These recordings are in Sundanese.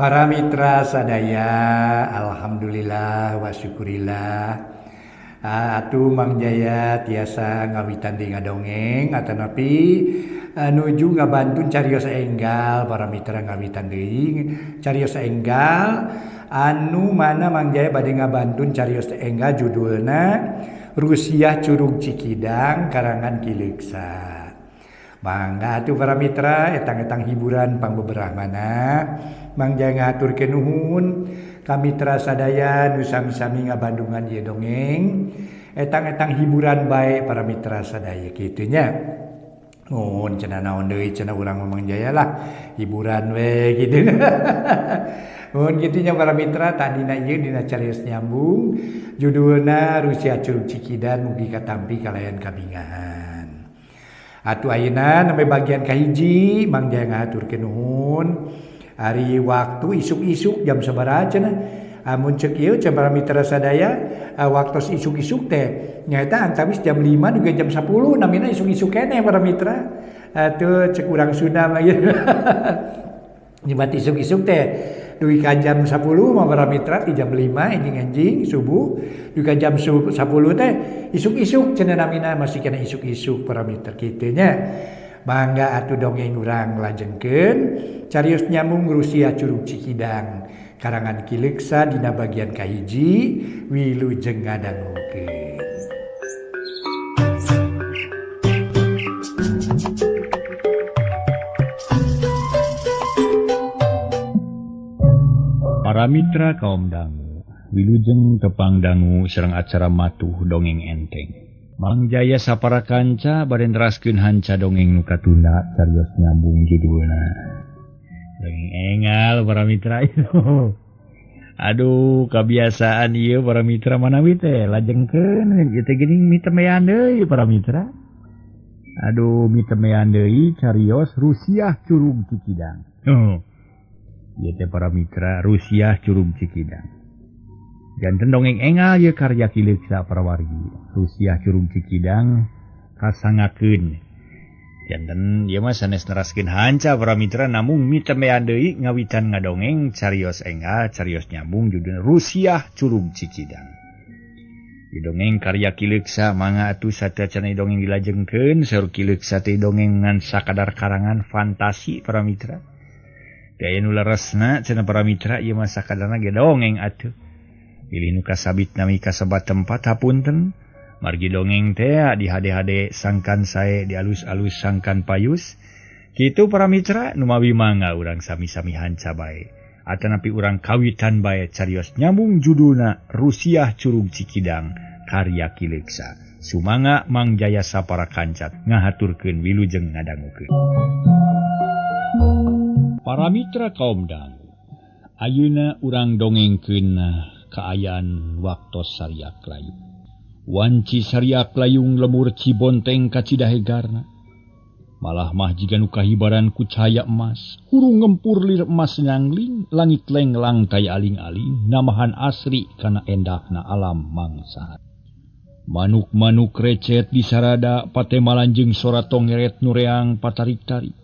Para mitra sadaya, alhamdulillah wa syukurillah. Atuh Mang Jaya tiasa ngawitan di ngadongeng atanapi nuju ngabantun carios enggal para mitra ngawitan deui carios enggal anu mana Mang Jaya bade ngabantun carios enggal judulna Rusiah Curug Cikidang karangan Ki Leuksa. Mangga atuh para mitra etang-etang hiburan pangbeberah mana Mang Jaya ngahaturkeun nuhun ka mitra sadaya nu sami-sami ngabandungan ieu dongeng etang-etang hiburan bae para mitra sadaya kitu nya. Nuhun cenah naon deui cenah urang Mang Jaya lah hiburan we gitu. Nuhun kitu nya para mitra tadina ieu dina carios nyambung judulna Rusiah Curug Cikidang mugi katampi kalayan kabingahan. Atuh ayeuna nembe bagian kahiji Mang Jaya ngahaturkeun nuhun. Ari waktu isuk-isuk jam sabaraha cenah? Amun ceuk ieu cenah para mitra sadaya waktos isuk-isuk teh nyaeta antawis jam 5 dugi jam 10 namina isuk-isuk keneh para mitra. Atuh ceuk urang Sunda mah ieu. Nyebat isuk-isuk teh dugi ka jam 10 mah para mitra ti jam 5 enjing-enjing subuh dugi ka jam 10 teh isuk-isuk cenah namina masih kena isuk-isuk para mitra kitu nya. Mangga atuh dongeng urang lajengkeun carios nyambung Rusiah Curug Cikidang karangan Ki Leuksa dina bagian kahiji wilujeng ngadangukeun. Para mitra kaum dangu, wilujeng tepang dangu sareng acara matuh dongeng enteng. Mang Jaya sapara kanca bade neraskeun hanca dongeng nu katunda carios nyambung judulna. Dongeng engal para mitra itu. Aduh, kebiasaan ieu para mitra manawi teh lajengkeun ieu teh geuning mitemean deui para mitra. Aduh, mitemean deui carios Rusiah Curug Cikidang. Oh. Ieu teh para mitra Rusiah Curug Cikidang. Janten dongeng engal ieu karya Ki Leuksa para wargi. Rusiah Curug Cikidang kasangakeun. Janten ieu mah sanes neraskeun hanca para mitra namung mitemean deui ngawitan ngadongeng carios engal carios nyambung judulna Rusiah Curug Cikidang. Ieu dongeng karya Ki Leuksa mangga atuh sateuacan dongeng dilajengkeun saur Ki Leuksa teh dongeng ngan sakadar karangan fantasi para mitra. Teu aya nu leresna cenah para mitra ieu mah sakadarna ge dongeng atuh. Pilih nu kasabit nami kasebat tempat hapunten margi dongeng teh di hade-hade sangkan sae di alus-alus sangkan payus kitu para mitra numawi mangga urang sami-sami hanca bae atanapi urang kawitan bae carios nyambung judulna Rusiah Curug Cikidang karya Ki Leuksa. Sumangga Mang Jaya sapara kanca ngahaturkeun wilujeng ngadangukeun. Para mitra kaum dangu, ayeuna urang dongengkeun kaayaan waktos sariak layung. Wanci sariak layung lemur Cibonteng ka Cidahegarna. Malah mah jiga nu kahibaran ku cahaya emas, hurung ngempur lir emas nyangling, langit lenglang taya aling-aling, namahan asri kana endahna alam mangsa. Manuk-manuk recet di sarada patemalan jeung sora tongeret nu reang patarik-tarik.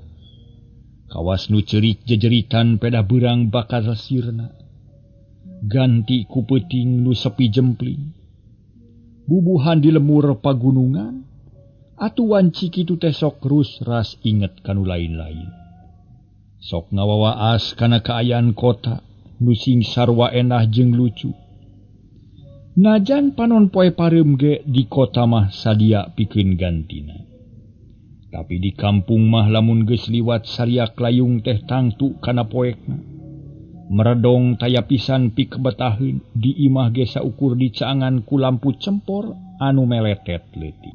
Kawas nu ceurik jejeritan pedah beurang bakal sirna. Ganti ku peuting nu sepi jempling. Bubuhan di lemur pagunungan atuh wanci kitu teh sok rus ras inget kanu lain-lain. Sok ngawawaas kana kaayaan kota nu sing sarua enah jeung lucu. Najan panon poe pareum ge di kota mah sadia pikeun gantina. Tapi di kampung mah lamun geus liwat sariak layung teh tangtu kana poekna. Meredong taya pisan pikebetaheun di imah ge saukur dicaangan ku lampu cempor anu meletet leutik.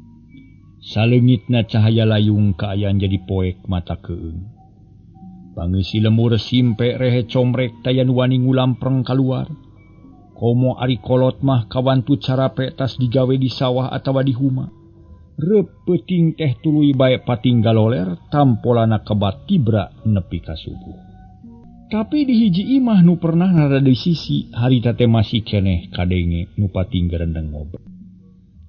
Saleungitna cahaya layung kaayaan jadi poek mata keung. Pangeusi lemur simpe rehe comrek taya nu wani ngulampreng kaluar. Komo ari kolot mah kawantu carape tas digawe di sawah atawa di huma. Reup peuting teh tuluy bae patinggaloler tampolana kebat tibra nepi ka subuh. Tapi di hiji imah nu pernah rada di sisi harita teh masih keneh kadenge nu patinggerendeng ngobrol.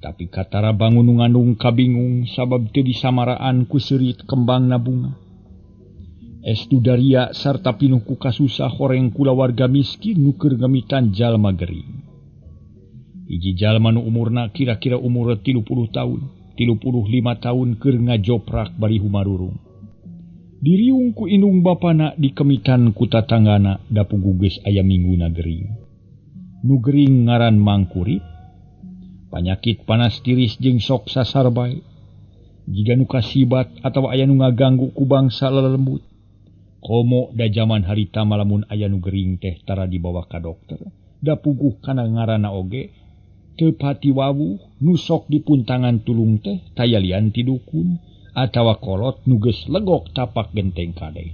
Tapi katara bangun nu ngandung kabingung sabab teu disamaraan ku seurit kembangna bunga. Estu daria sarta pinuh ku kasusah horeng kulawarga miskin nu keur ngemitan jalma gering. Hiji jalma nu umurna kira-kira umur 30 tahun, 35 tahun keur ngajoprak bari humarurung. Diriung ku indung bapana dikemitan ku tatanggana da puguh geus aya mingguna gering. Nu gering ngaran Mangkurip, panyakit panas tiris jeung sok sasar bae. Jiga nu kasibat atawa aya nu ngaganggu ku bangsa lelembut. Komo da jaman harita malamun aya nu gering teh tara dibawa ka dokter. Da puguh kana ngaranna oge teu pati wawuh nu sok dipuntangan tulung teh tayalian ti dukun atawa kolot nu geus legok tapak genteng kade.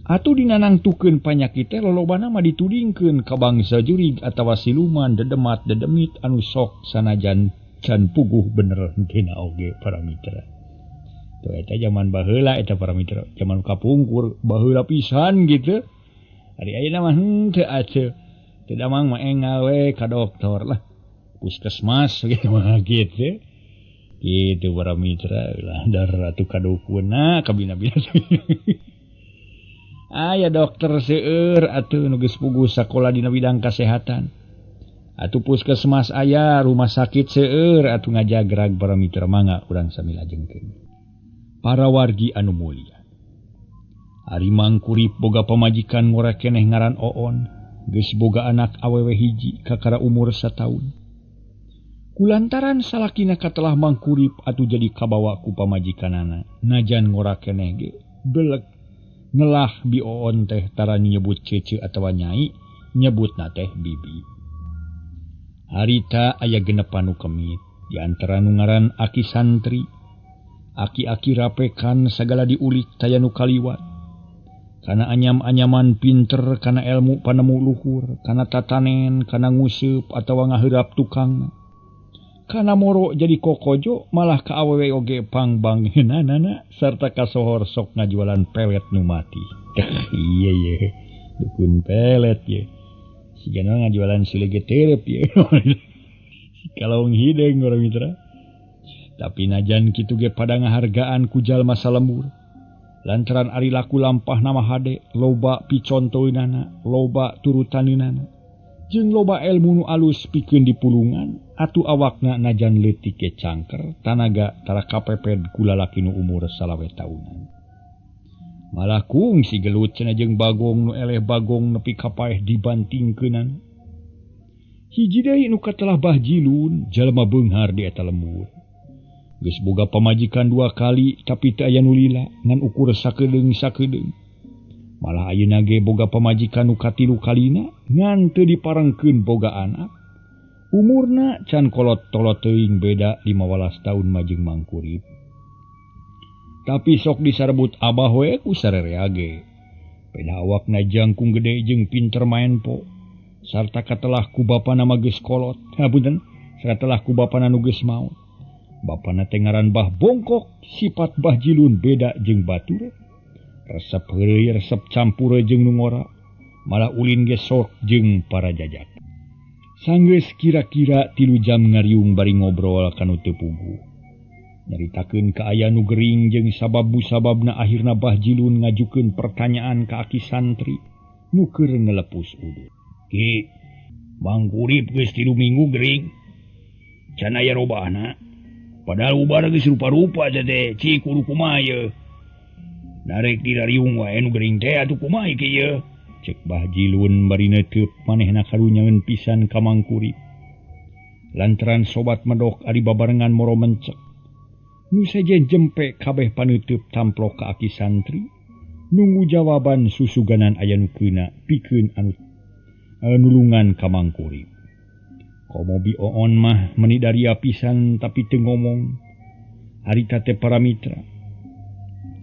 Atuh dinanangtukeun panyakit teh lolobana mah ditudingkeun ka bangsa jurig atawa siluman dedemat dedemit anu sok sanajan can puguh bener henteu oge para mitra. Tuh eta zaman baheula eta para mitra, zaman kapungkur baheula pisan gitu. Ari ayeuna mah henteu atuh. Teu damang mah engal we ka dokter lah. Puskesmas gitu mah gitu. Gitu para mitra lah dar atuh ka dukunna kabina-bina. Aya dokter seueur atuh nu geus puguh sakola dina bidang kasehatan. Atuh puskesmas aya, rumah sakit seueur atuh ngajagrag para mitra mangga urang sami lajengkeun. Para wargi anu mulia. Ari Mangkurip boga pamajikan ngora keneh ngaran Oon, geus boga anak awewe hiji kakara umur sataun. Kulantaran salakina katelah Mangkurip atuh jadi kabawa ku pamajikanana, najan ngora keneh ge beleg ngelah bi Oon teh tara nyebut cece atawa nyai, nyebutna teh bibi. Harita aya genepan nu kemit, di antara nu ngaran Aki Santri. Aki-aki rapekan sagala diulik taya nu kaliwat. Kana anyam-anyaman pinter, kana ilmu panemu luhur, kana tatanen, kana nguseup atawa ngaheurap tukang. Kana moro jadi kokojo malah ka awewe oge pangbangheunanana sarta kasohor sok ngajualan pelet nu mati. Iya ye, dukun pelet ye. Sigana ngajualan silege terep ye. Kalong hideung urang mitra. Tapi najan kitu ge pada ngahargaan ku jalma salembur. Lantaran ari laku lampah nama hade, loba picontoeunana, loba turutaneunana. Jeung loba elmu nu alus pikeun dipulungan, atuh awakna najan leutik ge cangker, tanaga tara kapeped ku lalaki nu umur 25 taunan. Malah kungsi gelut cenah jeung Bagong nu eleh Bagong nepi ka paeh dibantingkeunana. Hiji deui nu katelah Bah Jilun, jalma beunghar di eta lembur. Geus boga pamajikan 2 kali tapi teu aya nu lila ngan ukur sakedeung-sakedeung. Malah ayeuna ge boga pamajikan nu katilu kalina ngan teu diparengkeun boga anak. Umurna can kolot-tolot teuing beda 15 tahun majeng Mangkurip. Tapi sok disarebut abah we ku sarerea ge. Peda awakna jangkung gede jeung pinter maen po. Sarta katelah ku bapana mah geus kolot. Hapunten, katelah ku bapana nu geus maot. Bapana teh ngaran Bah Bongkok, sifat Bah Jilun beda jeung batur. Resep heureuy, resep campur jeung nu ngora, malah ulin ge sok jeung para jajak. Sanggeus kira-kira 3 jam ngariung bari ngobrol kanu teu puguh. Nyaritakeun ka aya nu gering jeung sabab-musababna akhirna Bah Jilun ngajukeun pertanyaan ka aki santri nu keur ngelepus udut. Ki, Mangkurip geus 3 minggu gering. Can aya robahna. Padahal ubar geus rupa-rupa teh cik kudu kumaha ye. Narek dirariung wae nu gering teh atuh kumaha kieu ye. Cek Bah Jilun bari neuteub manehna karunyaeun pisan ka Mangkurip. Lantaran sobat medok ari babarengan moro mencek. Nu sejen jempe kabeh paneuteub tamplok ka aki santri. Nunggu jawaban susuganan aya nu keuna pikeun anu nulungan ka Mangkurip. Komo bi Oon mah meni daria pisan tapi teu ngomong. Harita teh para mitra.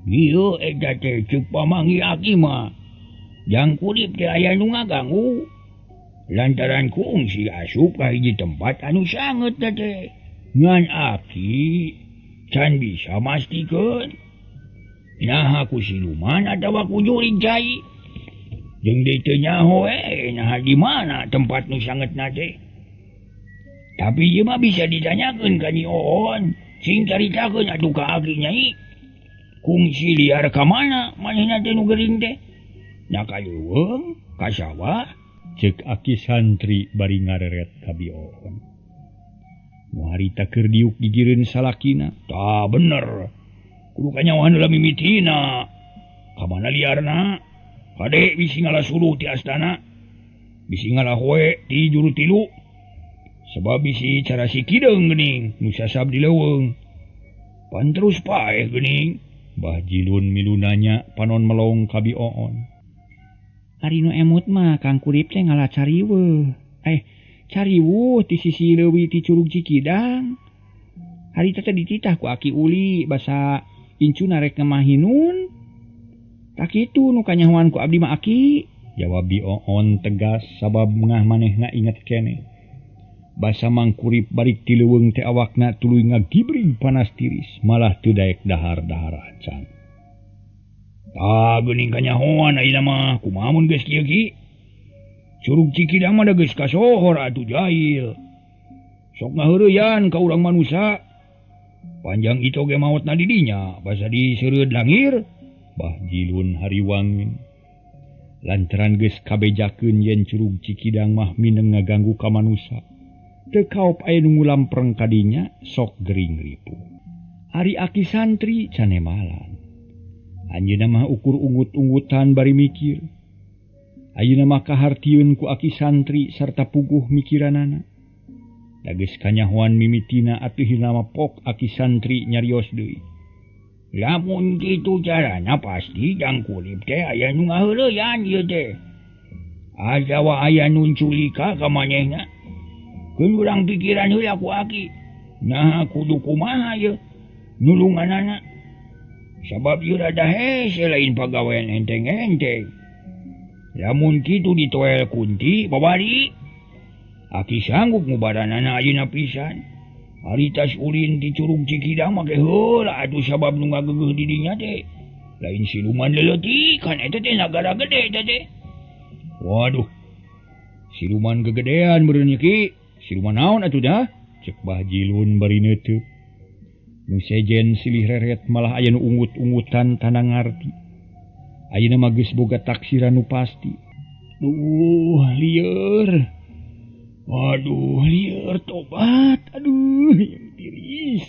Ieu eta teh ceuk pamangi aki mah. Jangkurip teh aya nu ngaganggu. Lantaran kungsi asup ka hiji tempat anu sanget teh. Ngan aki can bisa mastikeun. Naha ku siluman atawa ku jurig cai. Jeung deui teu nyaho we naha di mana tempat nu sangetna teh. Tapi ieu mah bisa ditanyakeun ka Nyi Oon. Sing caritakeun atuh ka aki nyai. Kungsi liar ka mana manehna teh nu gering teh? Nya ka leuweung, ka sawah, cek aki santri bari ngareret ka Bi Oon. Nu harita keur diuk gigireun salakina. Tah bener. Kudu kanyahoan heula mimitina. Ka mana liarna? Kade bisi ngalasuluh ti astana. Bisi ngalahoe ti juru tilu. Sebab bisi cara si kideung geuning nu sasab di leuweung. Pan terus paeh geuning. Bah Jilun milu nanya panon melong ka Bi Oon. Ari nu emut mah Kang Kurip teh ngala cariweuh. Cariweuh ti sisi leuwih ti Curug Cikidang. Harita teh dititah ku Aki Uli basa incuna rek ngemahinun. Tak kitu nu kanyahoan ku abdi mah Aki. Jawab Bi Oon tegas sabab ngah manehna inget keneh. Basa Mangkurip balik ti leuweung teh awakna tuluy ngagibrig panas tiris malah teu daek dahar-dahar acan. Tah geuning kanyahoan ayeuna mah kumaha mun geus kieu ki? Curug Cikidang mah da geus kasohor atuh jahil. Sok ngaheureyan ka urang manusa. Panjang itu ge maotna di dinya basa diseureud langir. Bah Jilun hariwangin. Lantaran geus kabejakeun yen Curug Cikidang mah mineng ngaganggu ka manusa. Teu kaop aya nu ngulampreng ka dinya sok gering ripuh. Ari aki santri canemalan. Anjeunna mah ukur ungut-ungutan bari mikir. Ayeuna mah kahartieun ku aki santri sarta puguh mikiranana. Da geus kanyahoan mimitina atuh hina mah pok aki santri nyarios deui. Lamun kitu carana pasti Jang Kurip teh aya nu ngaheureyan ieu teh. Atawa aya nu nculika ka manehna. Keun urang pikiran heula ku aki. Nah kudu kumaha ieu nulunganana. Sabab ieu rada hese lain pagawean enteng-enteng. Lamun kitu ditoel kunti babari. Aki sanggup ngubaranana ayeuna pisan. Ari tas ulin di Curug Cikidang make heula atuh sabab nu ngagegeuh di dinya teh. Lain siluman leletikan eta teh nagara gede eta teh. Waduh. Siluman gegedean meureun ki. Siluman naon atuh dah? Cek Bah Jilun bari neuteuk. Nu sejen silih reret malah aya nu ungut-ungutan tanda ngarti. Ayeuna mah geus boga taksiran nu pasti. Duh, lieur. Waduh, lieur tobat. Aduh, yang tiris.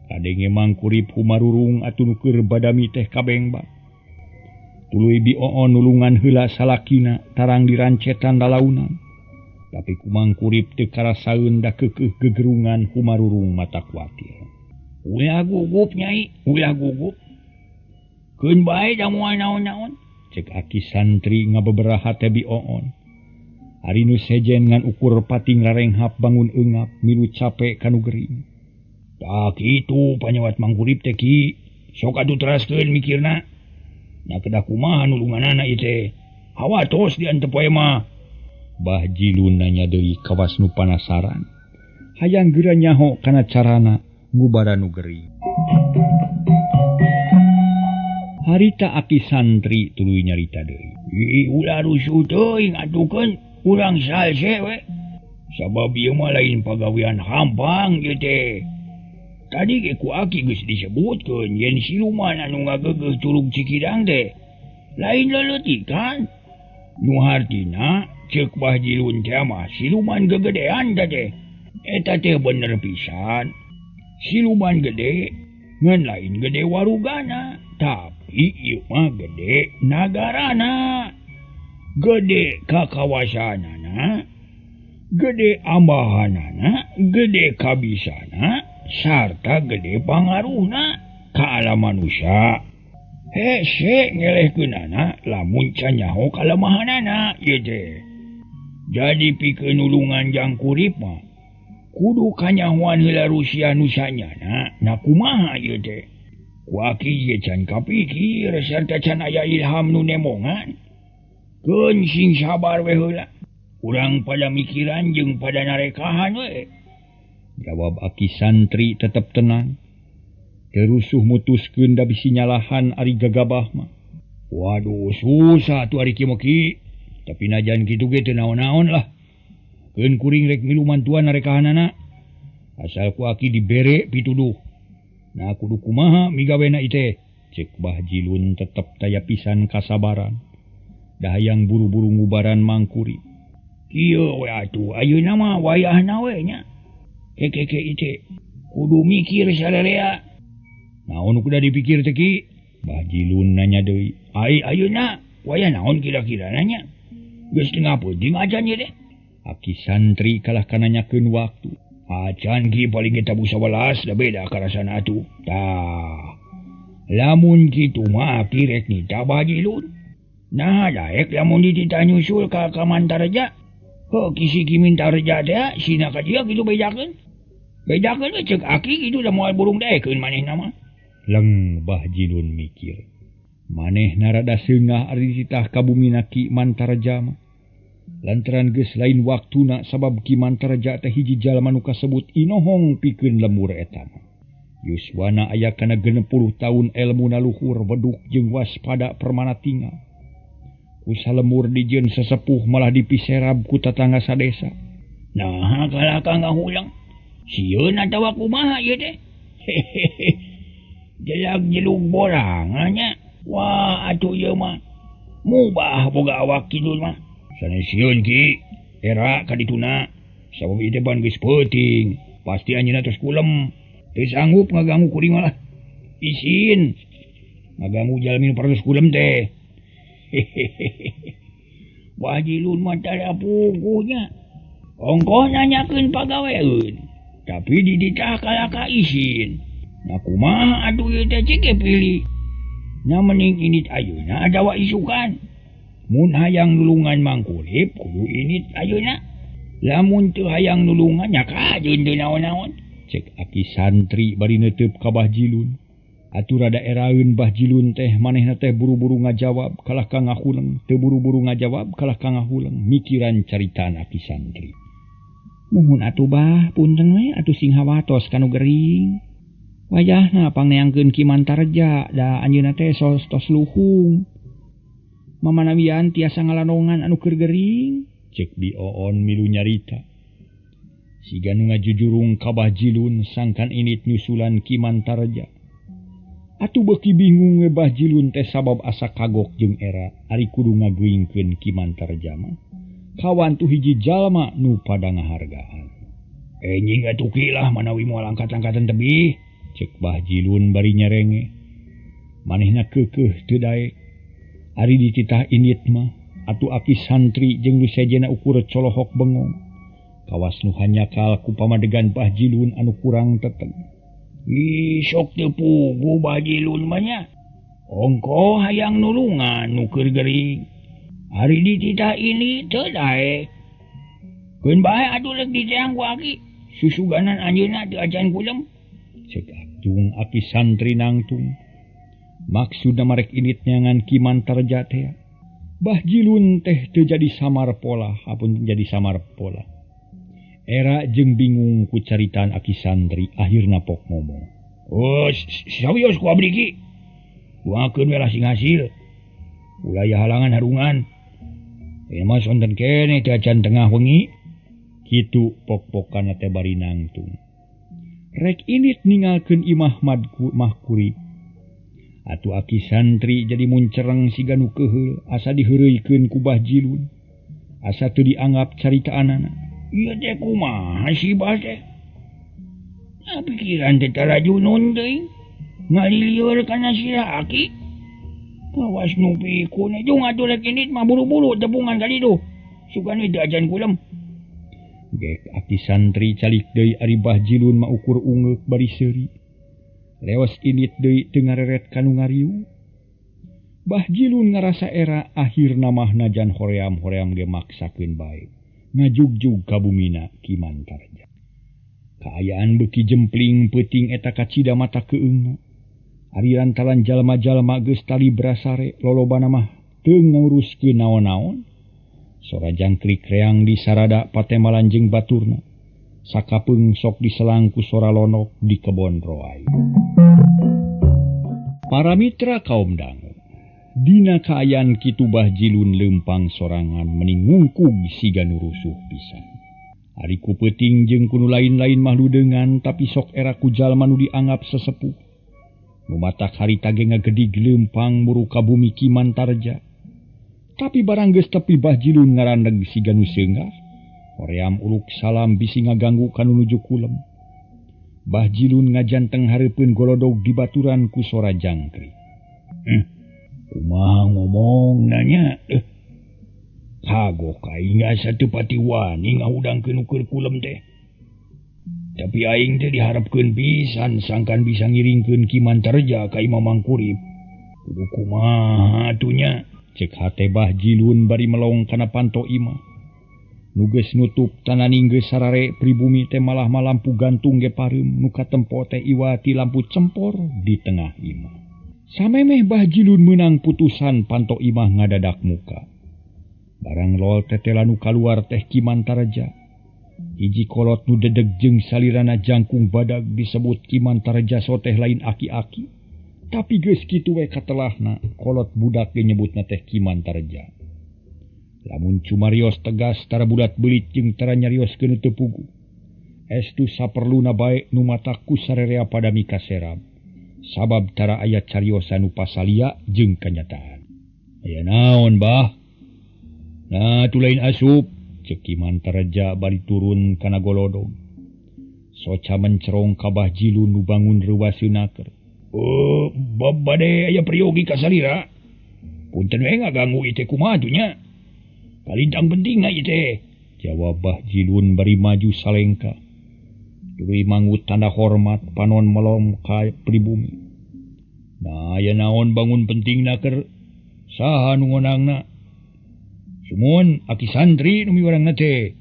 Kadenge Mangkurip humarurung atuh nu keur badami teh kabengbak. Tuluy Bi Oon nulungan heula salakina tarang dirancetan lalaunan. Tapi ku Mangkurip teu karasaeun da keukeuh gegerungan humarurung mata kuatir. Ulah gugup nyai, ulah gugup. Keun bae da moal naon-naon. Cek aki santri ngabeberaha teh Bi Oon. Ari nu sejen ngan ukur pating rarenghap bangun eungap milu cape kanu gering. Tah kitu panyawat Mangkurip teh ki. Sok atuh teraskeun mikirna. Nya kedah kumaha nulunganana ieu teh. Hawatos diantep wae mah. Bah Jilun nanya deui kawas nu panasaran. Hayang geura nyaho kana carana ngubara nu gering. Harita aki santri tuluy nyarita deui. Ih, ulah rusuh teuing atukeun urang salse we. Sabab ieu mah lain pagawean hampang ieu teh. Tadi ge ku aki geus disebutkeun yen siluman anu ngageugeuh Curug Cikidang teh lain leletikan. Nu hartina ceuk Bah Jilun teh mah siluman gegedean teh. Eta teh bener pisan. Siluman gede ngan lain gede warugana, tapi ieu mah gede nagarana. Gede kakawasanana, gede ambahanana, gede kabisana, sarta gede pangaruhna ka alam manusia. Hese ngelehkeunana lamun can nyaho kalemahanana ieu teh. Jadi pikeun nulungan Jang Kurip mah kudu kanyahoan heula Rusia nu sanyana, na kumaha ieu teh. Ku aki ge can kapikir sarta can aya ilham nu nemongan. Keun sing sabar we heula. Urang pada mikiran jeung pada narekahan we. Jawab aki santri tetep tenang. Terusuh mutuskeun da bisi nyalahan ari gagabah mah. Waduh, susah tuh ari kieu mah ki. Tapi najan kitu ge teu naon-naon lah. Keun kuring rek milu mantuan narekahanana. Asal ku aki dibere pituduh. Nah kudu kumaha migawena ieu cek Bah Jilun tetep taya pisan kasabaran. Dahayang buru-buru ngubaran mangkuri. Kieu we atuh ayeuna mah wayahna we nya. Keke ieu kudu mikir sararea. Naon kudu dipikir teh Ki? Bah Jilun nanya deui. Ai ayeuna wayah naon kira-kira nanya? Geus tengah peuting acan ieu teh. Aki santri kalah kana nanyakeun waktu. Acan ki paling kita tabuh 11 da beda karasana atuh. Tah. Lamun kitu mah aki rek nita Bah Jilun. Nah daek lamun dititah nyusul ka Mantareja. Heuh kisi Ki Mintareja teh sina ka dieu kitu bejakeun. Bejakeun we ceuk aki kitu da moal burung daekeun manehna mah. Leng Bah Jilun mikir. Manehna rada seungah ari dititah ka bumina Ki Mantareja mah. Lantaran geus lain waktuna sabab Ki Mantareja teh hiji jalma nu kasebut inohong pikeun lemur eta mah. Yuswana aya kana 60 taun elmuna luhur beduk jeung waspada permana tinggal. Usaha lemur dijieun sesepuh malah dipiserab ku tatangga sadesa. Nah, kalaka ngahulang. Sieun atawa kumaha ieu teh? Hehehe. Jelag-jelug borangan nya. Wah, atuh ieu mah mubah boga awak kidul mah. Sanes sieun Ki, era ka dituna. Sabab ieu teh ban geus peuting, pasti anjeunna tos kulem. Teu sanggup ngaganggu kuring malah. Isin ngaganggu jalmi nu parantos kulem teh. Bah Jilun mah tara puguhnya. Ongkoh nanyakeun pagaweun, tapi dititah kalaka isin. Nah kumaha atuh ieu teh cik pilih. Nah mending init ayeuna atawa isukan. Mun hayang nulungan mangkurip kudu init ayeuna. Lamun teu hayang nulungan nya kajeun teu naon-naon. Cek aki santri bari neuteub ka Bah Jilun. Atuh rada eraeun Bah Jilun teh manehna teh buru-buru ngajawab kalah ka ngahuleng, teu buru-buru ngajawab kalah ka ngahuleng mikiran caritaan aki santri. Muhun atuh Bah, punten we atuh sing hawatos kanu gering. Wayahna pangneangkeun Ki Mantareja da anjeunna teh tos luhung. Mamanawian tiasa ngalanongan anu keur gering, cek Bi Oon milu nyarita. Siga nu ngajujurung ka Bah Jilun sangkan init nyusulan Ki Mantareja. Atuh beuki bingung we Bah Jilun teh sabab asa kagok jeung era ari kudu ngageuingkeun Ki Mantareja mah. Kawan tuh hiji jalma nu pada ngahargaan. Enjing atuh ki lah manawi moal angkat-angkatan tebih, cek Bah Jilun bari nyerenge. Manehna keukeuh teu daek. Ari dititah init mah atuh aki santri jeung nu sejenna ukur colohok bengong. Kawas nu hanyakal ku pamadegan Bah Jilun anu kurang teteg. Ih, sok teu puguh Bah Jilun mah nya. Ongkoh hayang nulungan nu keur gering. Ari dititah ini teu daek. Keun bae atuh rek diteang ku aki. Susuganan anjeunna teu acan kulem. Cek atung aki santri nangtung. Maksudna marek init nyangan Ki Mantareja teh. Bah Jilun teh teu jadi samar pola, apun jadi samar pola. Era jeung bingung ku caritaan aki santri akhirna pok ngomong. Oh, sawios ku abdi ki. Kuakeun we lah sing hasil. Ulah aya halangan harungan. Ieu mah sonten keneh teh acan tengah wengi. Kitu pok-pokanna teh bari nangtung. Rek init ningalkeun imah mahkuri. Atuh aki santri jadi muncereng siga nu keuheul asa diheureuykeun ku Bah Jilun. Asa teu dianggap caritaanana. Ieu teh kumaha si Bah teh? Nah, pikiran teh tara junun teuing. Ngalilieur kana sirah aki. Kawas nu pikun jeung atuh rek init mah buru-buru tebungan ka ditu. Sugan teu acan kulem. Gek aki santri calik deui ari Bah Jilun mah ukur ungeuk bari seuri. Lewas init deui teu ngareret kanu ngariung. Bah Jilun ngarasa era akhirna mah najan hoream-hoream ge maksakeun bae. Ngajugjug ka bumina Ki Mantareja. Kaayaan beuki jempling peuting eta kacida mata keungna. Ari lantaran jalma-jalma geus tali brasare lolobana mah teu nguruskeun naon-naon. Sora jangkrik reang di sarada patemalan jeung baturna. Sakapeung sok diselang ku sora lonok di kebon roai. Para mitra kaum dangu, dina kaayaan kitu Bah Jilun leumpang sorangan meni ngungkug siga nu rusuh pisan. Ari ku peuting jeung ku nu lain-lain mah ludeungan tapi sok era ku jalma nu dianggap sesepuh. Nu matak harita ge ngagedig leumpang muru ka bumi Ki Mantarja. Tapi barang geus tepi Bah Jilun ngarandeg siga nu seungah. Hoream uluk salam bisi ngaganggu ka nu nuju kulem. Bah Jilun ngajanteng hareupeun golodog dibaturan ku sora jangkrik. Kumaha ngomong nanya? Kagok aing asa teu pati wani ngahudangkeun nu keur kulem teh. Tapi aing teh diharapkeun pisan sangkan bisa ngiringkeun Ki Mantarja ka Imah Mangkurip. Kudu kumaha atuh nya? Cek hate Bah Jilun bari melong kana panto imah. Nu geus nutup tananing geus sarare pribumi teh malah mah lampu gantung ge pareum nu katempo teh iwati lampu cempor di tengah imah. Samemeh Bah Jilun meunang putusan panto imah ngadadak muka. Barang lol tetela nu kaluar teh Ki Mantarja. Hiji kolot nu dedeg jeung salirana jangkung badag disebut Ki Mantarja soteh lain aki-aki. Tapi geus kitu we katelahna kolot budak ge nyebutna teh Ki Mantarja. Lamun cumarios tegas tara bulat beulit jeung tara nyarioskeun teu pugu. Estu saperluna bae nu matak ku sarerea padami kaserab. Sabab tara aya cariosan nu pasalia jeung kanyataan. Aya naon Bah? Nah, tu lain asup, cek Ki Mantarja bari turun kana golodog. Soca mencerong ka Bah Jilun nu bangun reuwaseun naker. Oh, bade aya priyogi ka salira. Punten we ngaganggu ieu teh kumaha atuh nya? Kalintang pentingna ieu teh, jawab Bah Jilun bari maju salengka. Tuluy mangut tanda hormat panon melong ka pribumi. Nah, aya naon bangun pentingna keur? Saha nu ngonangna? Sumuhun aki santri nu miwarangna teh.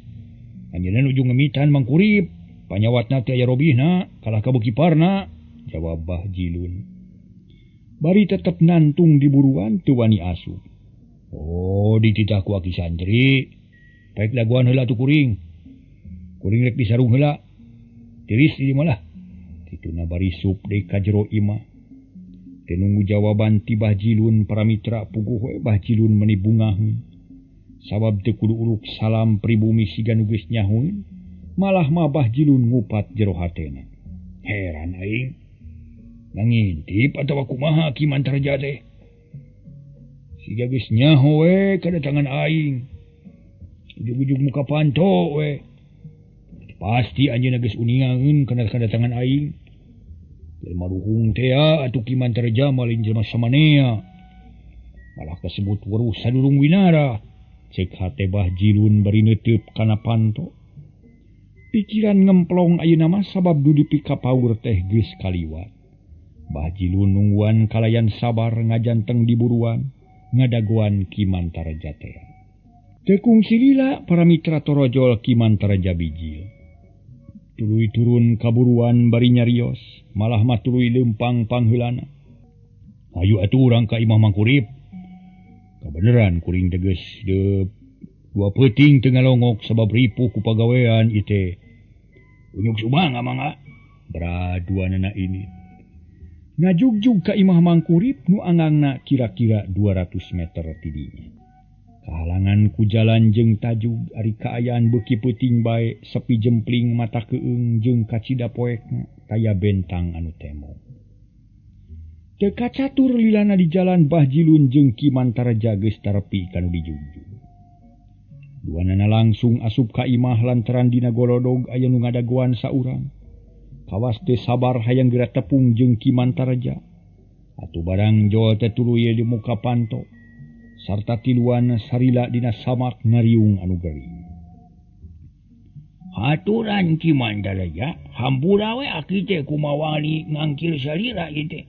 Anjeunna nuju ngemitan Mangkurip, panyawatna teh aya robihna, kalah ka beuki parna, jawab Bah Jilun. Bari tetep nantung di buruan teu wani asup. Oh, dititah ku aki santri. Paek dagoan heula atuh kuring. Kuring rek disarung heula. Tiris di malah. Kituna bari sup deui ka jero imah. Teu nunggu jawaban ti Bah Jilun para mitra puguh we Bah Jilun meuni bungaheun. Sabab teu kudu uruk salam pribumi siga nu geus nyahueun, malah mah Bah Jilun ngupat jero hatena. Heran aing. Nangintip atawa kumaha Ki Mantarja teh? Siga geus nyaho we kadatangan aing. Ujug-ujug muka panto we. Pasti anjeunna geus uningaeun kana kadatangan aing. Jelema ruhung teh atuh Ki Mantarja mah lain jelema samanea. Malah kasebut weruh sadurung winara. Cek hate Bah Jilun bari neuteup kana panto. Pikiran ngemplong ayeuna mah sabab du dipikapaur teh geus kaliwat. Bah Jilun nungguan kalayan sabar ngajanteng di buruan ngadagoan Ki Mantarja teh. Teu kungsi lila para mitra torojol Ki Mantarja bijil. Tuluy turun ka buruan bari nyarios, malah mah tuluy leumpang pangheulana. Hayu atuh urang ka Imah Mangkurip. Kabeneran kuring teges de dua peuting teu ngalongok sabab ripuh ku pagawean ieu teh. Unyuk sumangga mangga. Beraduanana ini. Ngajugjug ka Imah Mangkurip nu angangna kira-kira 200 meter tidinya. Kahalangan ku jalan jeung tajug ari kaayaan beuki peuting bae sepi jempling mata keung jeung kacida poekna taya bentang anu temo. Teu kacatur lilana di jalan Bah Jilun jeung Ki Mantarja geus tarepi ka nu dijugjug. Duanana langsung asup ka imah lantaran dina golodog aya nu ngadagoan saurang. Kawas teu sabar hayang geura tepung jeung Ki Mantarja. Atuh barang jol teh tuluy di muka panto. Sarta tiluan sarila dina samak ngariung anu gering. Haturan Ki Mantarja, hampura we aki teh kumawali ngangkil salira ieu teh.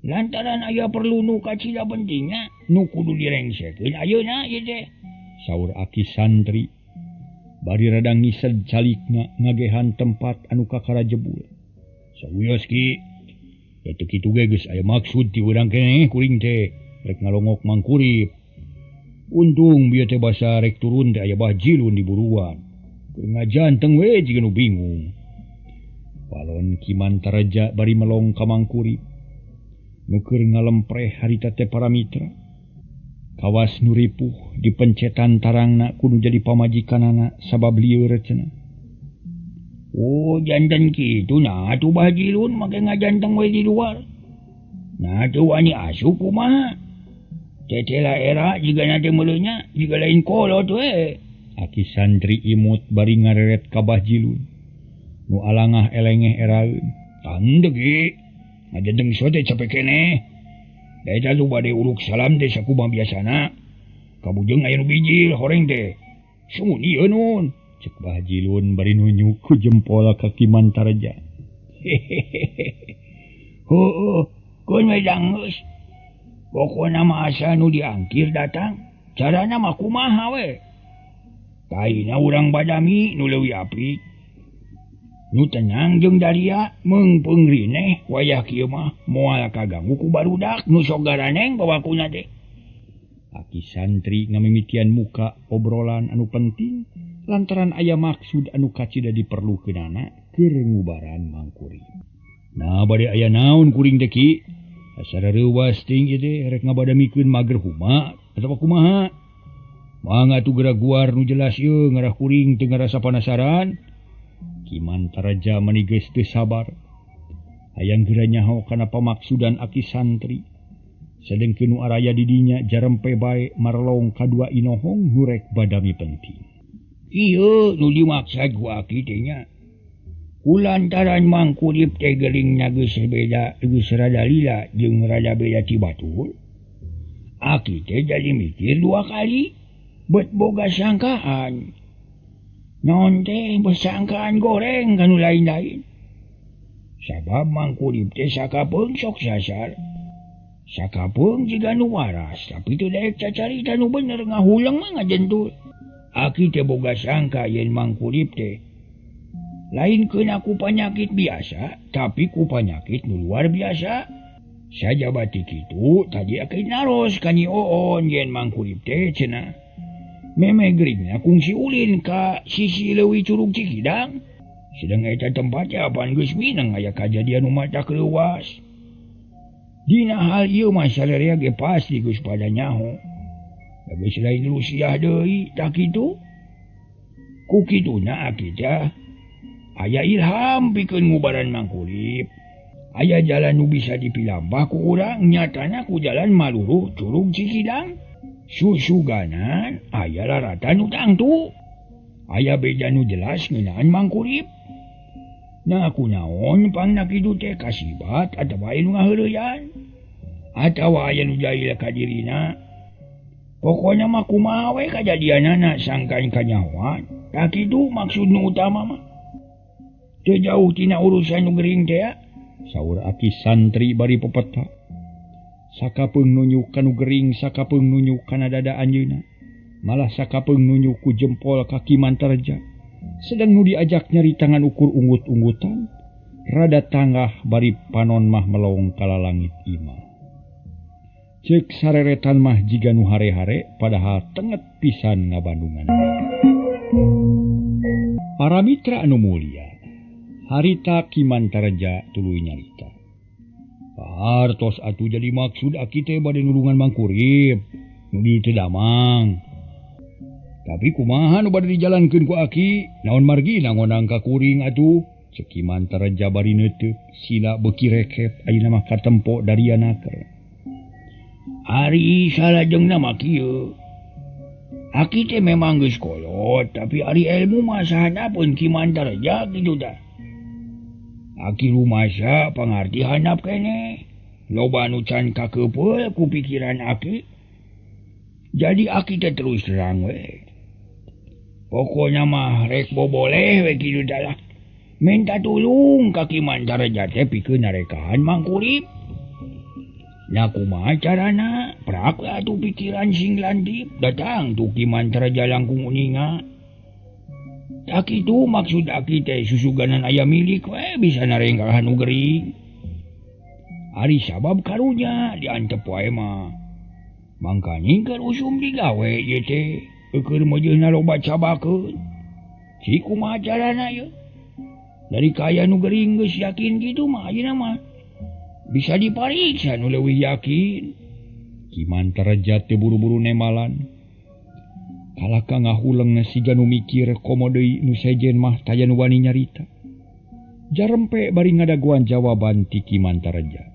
Lantaran aya perlu nu kacida pentingna nu kudu direngsekeun ayeuna ieu teh. Saur aki santri bari rada ngised calikna ngagehan tempat anu kakara jebul. Sawios Ki, da teu kitu ge geus aya maksud ti urang keneh kuring teh rek ngalongok Mangkurip. Untung bieu teh basa rek turun teh aya Bah Jilun di buruan. Keur ngajanteng we jiga nu bingung. Balon Ki Mantarja bari melong ka Mangkurip. Nu keur ngalempreh harita teh para mitra. Kawas nu ripuh dipencetan tarangna kudu jadi pamajikanana sabab lieur cenah. Oh jantan kitu nah atuh Bah Jilun make ngajanteng we di luar. Nah tuh wani asup kumaha. Tetela era jigana teh meuleunya jiga lain kolot we. Aki santri imut bari ngareret ka Bah Jilun. Nu alangah elengeh eraeun. Tandeg ge. Ngajanteng sote capek keneh. Da eta lu bade uruk salam teh sakumaha biasana. Kabujeng aya nu bijil horeng teh. Sumuni ieu nun. Cek Bah Jilun bari nunjuk ku jempol ka Ki Mantarja. Heueuh, keun we danggeus. Pokona mah asa nu diangkir datang, carana mah kumaha we. Taina urang badami nu leuwih apik. Nu tenang jeung daria meungpeung rineh wayah kieu mah moal kaganggu ku barudak nu sok garaneng bawakuna teh. Aki santri ngamimitian muka obrolan anu penting lantaran aya maksud anu kacida diperlukeunana keur ngubaran mangkuri. Nah bade aya naon kuring teh Ki? Asa reuwas ting ieu teh rek ngabadamikeun mager huma atawa kumaha? Mangga atuh geura guar nu jelas ieu ngarah kuring teu ngarasa panasaran. Ki Mantarja mani geus teu sabar. Hayang geura nyaho kana pamaksudan aki santri. Sedengkeun nu araya di dinya jarempe bae marlong kadua inohong nu rek badami penting. Ieu nu dimaksud ku aki teh nya. Kulantaran mangkurip teh geuringna geus beda geus rada lila jeung rada beda ti batur. Aki teh jadi mikir dua kali bet boga sangkaan. Naon teh besangkaan goreng kanu lain-lain. Sabab mangkurip teh sakapeung sok sasar. Sakapeung jiga nu waras tapi teu daek cacarita nu bener ngahuleng mah ngajentul. Aki teh boga sangka yen mangkurip teh lain keuna ku panyakit biasa tapi ku panyakit nu luar biasa. Sajabati kitu tadi aki naros ka Nyi Oon yen mangkurip teh cenah meme geringna kungsi ulin ka sisi leuwih Curug Cikidang. Sedang eta tempat apaan geus mineng aya kajadian nu matak leuwas. Dina hal ieu mah sarerea ge pasti geus pada nyaho. Da geus lain Rusiah deui tah kitu. Ku kituna aki teh aya ilham pikeun ngubaran mangkurip. Aya jalan nu bisa dipilampah ku urang nyatana ku jalan maluruh Curug Cikidang. Susuganan aya laratan nu tangtu. Aya beja nu jelas ngeunaan mangkurip. Nah kunaon pangna kitu teh kasibat atawa aya nu ngaheureuyan atawa aya nu jahil ka dirina. Pokona mah kumaha we kajadianana sangkan kanyahoan. Tah kitu maksud nu utama mah. Teu jauh tina urusan nu gering teh. Saur aki santri bari pepeta. Sakapeung nunjuk ka nu gering, sakapeung nunjuk kana dada anjeunna. Malah sakapeung nunjuk ku jempol ka Ki Mantarja. Sedang nu diajak nyari tangan ukur unggut-unggutan, rada tanggah bari panon mah melong kala langit imah. Ceuk sareretan mah jiga nu hare-hare padahal tenget pisan ngabandungan. Para mitra anu mulia, harita Ki Mantarja tuluy nyarita. Pahartos atuh jadi maksud aki teh bade nulungan mangkurip, nu dieu teh damang. Tapi kumaha nu bade dijalankeun ku aki, naon margina ngonang ka kuring atuh. Ceuk Ki Mantarja bari neuteup, sila beuki rekep ayeuna mah katempo daria naker. Ari salajengna mah kieu. Aki teh memang geus kolot, tapi ari ilmu mah sahandapeun Ki Mantarja kitu tah. Aki rumasa pangarti handap keneh. Loba nu can kakeupeuh ku pikiran aki. Jadi aki teh terus terang we. Pokoknya mah rek boboleh we kitu tah lah. Minta tulung ka Ki Mantarja teh pikeun narekahan mangkurip. Nah kumaha carana? Prak we atuh pikiran sing lantip. Datang tuh Ki Mantarja langkung uninga. Tah kitu maksud aki teh susuganan aya milik we bisa narengkahan nu gering. Ari sabab karunya diantep wae mah. Mangkaning keur usum digawe ieu teh eueur meujeuhna loba cabakeun. Ci kumaha carana ieu? Dari kaya nu gering geus yakin kitu mah ayeuna mah bisa dipariksa nu leuwih yakin. Ki Mantareja teu buru-buru nemalan. Kalaka ngahuleng siga nu mikir komo deui nu sejen mah taya nu wani nyarita. Jarempe bari ngadaguan jawaban ti Ki Mantareja.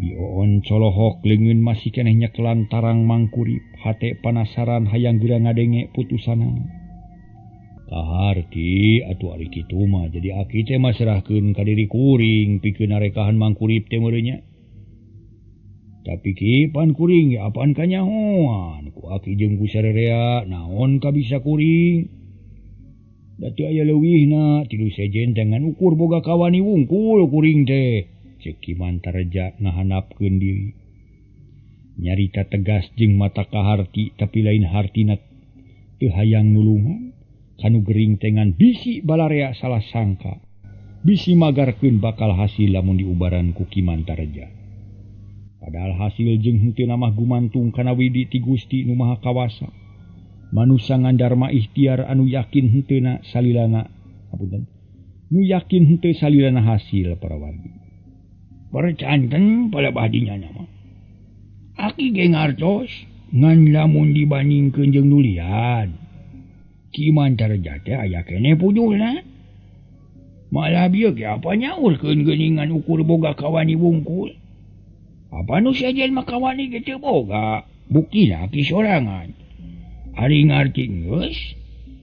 Bioon colohok leungeun masih keneh nyekelan tarang Mangkurip, hate panasaran hayang geura ngadenge putusanana. Kaharti atuh ari kitu mah jadi aki teh masrahkeun ka diri kuring pikeun narekahan Mangkurip teh meureun nya. Tapi ki pan kuring ya apaan kanyahoan ku aki jeung ku sarerea naon ka bisa kuring. Da teu aya leuwihna ti nu sejen teh ngan ukur boga kawani wungkul kuring teh. Ceuk Ki Mantareja ngahanapkeun diri. Nyarita tegas jeung mata kaharti tapi lain hartina teu hayang nulungan. Kanu gering tengan bisi balarea salah sangka. Bisi magarkeun bakal hasil lamun diubaran ku Ki Mantareja. Padahal hasil jeung henteu mah gumantung kana widi ti Gusti nu Maha Kawasa. Manusa ngandarma ikhtiar anu yakin henteuna salilana hapunten. Nu yakin henteu salilana hasil para wargi. Percanten pada bahdinya nama. Aki ge ngartos ngan lamun dibandingkeun jeung nu lian. Ki Mantareja teh aya keneh pujulna. Malah bieu ge apa nyaurkeun geuningan ukur boga kawani wungkul. Apa nu sejen mah kawani ge teu boga, buktina aki sorangan. Ari ngarti geus,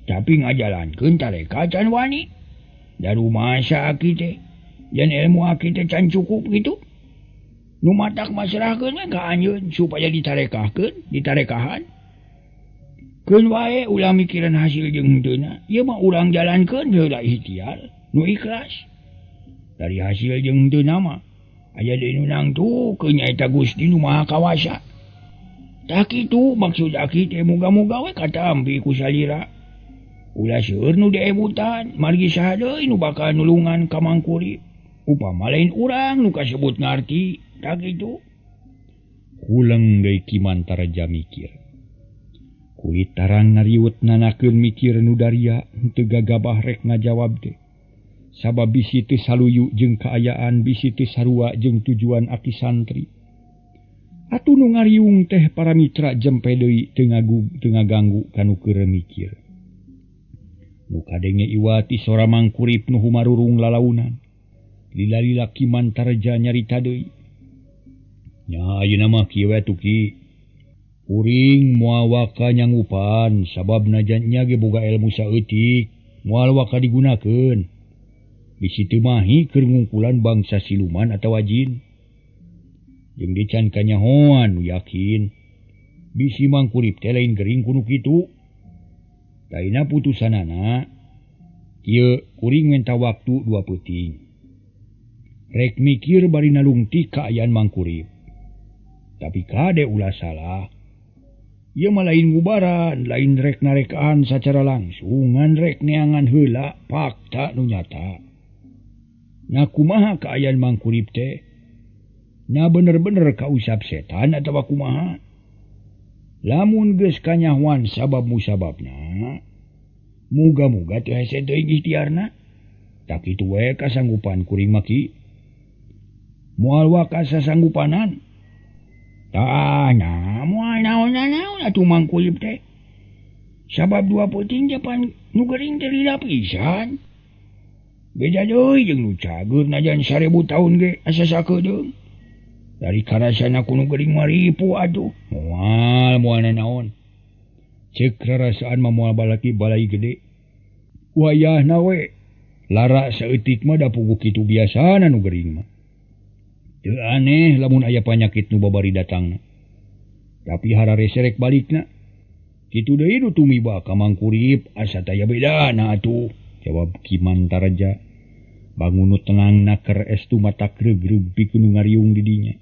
tapi ngajalankeun tareka can wani. Da rumasa aki teh, yen ilmu aki teh can cukup kitu. Nu matak masrahkeun we ka anjeun supaya ditarekahkeun, ditarekahan. Keun wae ulah mikiran hasil jeung henteuna, ieu mah urang jalankeun heula ikhtiar, nu ikhlas. Dari hasil jeung henteuna mah aya deui nu nangtukeun nyaeta Gusti nu Maha Kawasa. Tah kitu maksud aki teh muga-muga we katampi ku salira. Ulah seueur nu diebutan, margi saha deui nu bakal nulungan ka Mangkurip. Upama lain urang nu kasebut ngarti, tah kitu. Huleng deui Ki Mantareja mikir. Kulit tarang ngariwet nanakeun mikir nu daria henteu gagabah rek ngajawab teh. Sabab bisi teu saluyu jeung kaayaan, bisi teu sarua jeung tujuan aki santri. Atuh nu ngariung teh para mitra jempe deui teu ngaganggu kanu keur mikir. Nu kadenge iwati sora Mangkurip nu humarurung lalaunan. Lila-lila Ki Mantareja nyarita deui. Nya ayeuna mah kieu we atuh Ki. Kuring moal waka nyangupan sabab najan nya ge boga ilmu saeutik, moal waka digunakeun. Bisi teu mahi keur ngungkulan bangsa siluman atawa jin. Jeung dican kanyahoan nu yakin bisi Mangkurip teh lain gering kuno kitu. Lainna putusanana kieu kuring menta waktu 2 peuting. Rek mikir bari nalungtik kaayaan Mangkurip. Tapi kade ulah salah. Ieu mah lain ngubaran, lain rek narekaan sacara langsung, ngan rek neangan heula fakta nu nyata. Nah kumaha kaayaan Mangkurip teh? Nah bener-bener kausap setan atawa kumaha? Lamun geus kanyahoan sabab musababna, muga-muga teu hese teuing ikhtiarna. Tak kitu we kasanggupan kuring mah Ki. Moal waka sasanggupanan. Tah nya moal naon-naon atuh Mangkurip teh. Sabab 2 peuting teh pan nu gering teh lila pisan. Beda deui jeung nu cager najan 1000 tahun ge asa sakedeung. Dari karasana ku nu gering mah ripu atuh. Moal nanaon. Ceuk rarasaan mah moal balaki balai gede. Wayahna we lara saeutik mah da puguh kitu biasana nu gering mah. Teu aneh lamun aya panyakit nu babari datangna. Tapi hararese rek balikna. Kitu deui nu tumiba ka Mangkurip asa taya bedana atuh. Jawab Ki Mantareja. Bangun nu tenang naker estu mata gregreg pikeun nu ngariung di dinya.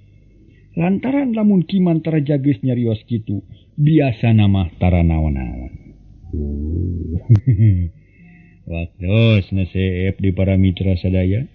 Lantaran lamun Ki Mantareja geus nyarios kitu, biasana mah tara naon-naon. Waktos nasep di para mitra sadaya.